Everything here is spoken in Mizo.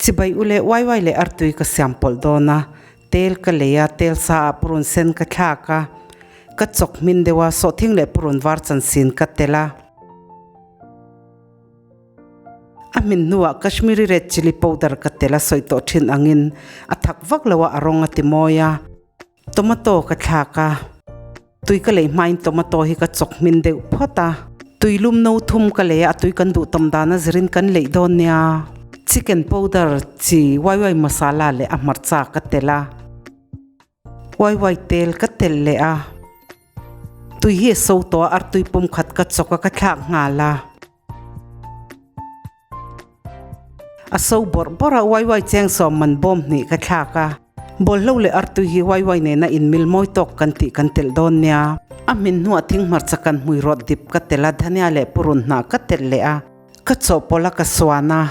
Chibai ule waiwai leh artui ka siam pawlh dawn a, tel ka lei a, tel sa ah purun sen ka thlak a, ka chawk hmin deuh a, sawhthing leh purun var chansin ka telh a. A hmin hnuah Kashmiri red chilli powder ka telh a sawi tawh thin angin a thak vak lo a, a rawng a ti mawi a. Tomato ka thlak a, tui ka lei hmain tomato hi ka chawk hmin deuh phawt a, tui lum no thum ka lei a, a tui kan duh tam dan a zirin kan leih dawn nia. Chicken powder chi waiwai masala leh a hmarcha ka telh a, waiwai tel ka telh leh a, tui hi a so tawh a, artui pum khat ka chawk a ka thlak nghal a. A so bawrh bawrh a, waiwai cheng sawm man bawm hnih ka thlak a. Bawlhlo leh artui hi waiwai nena inmil mawi tawk kan tih kan telh dawn nia. A hmin hnuah thing hmarcha kan hmui rawt dip ka telh a, dhania leh purun hnah ka telh leh a, ka chawhpawlh a ka suan a.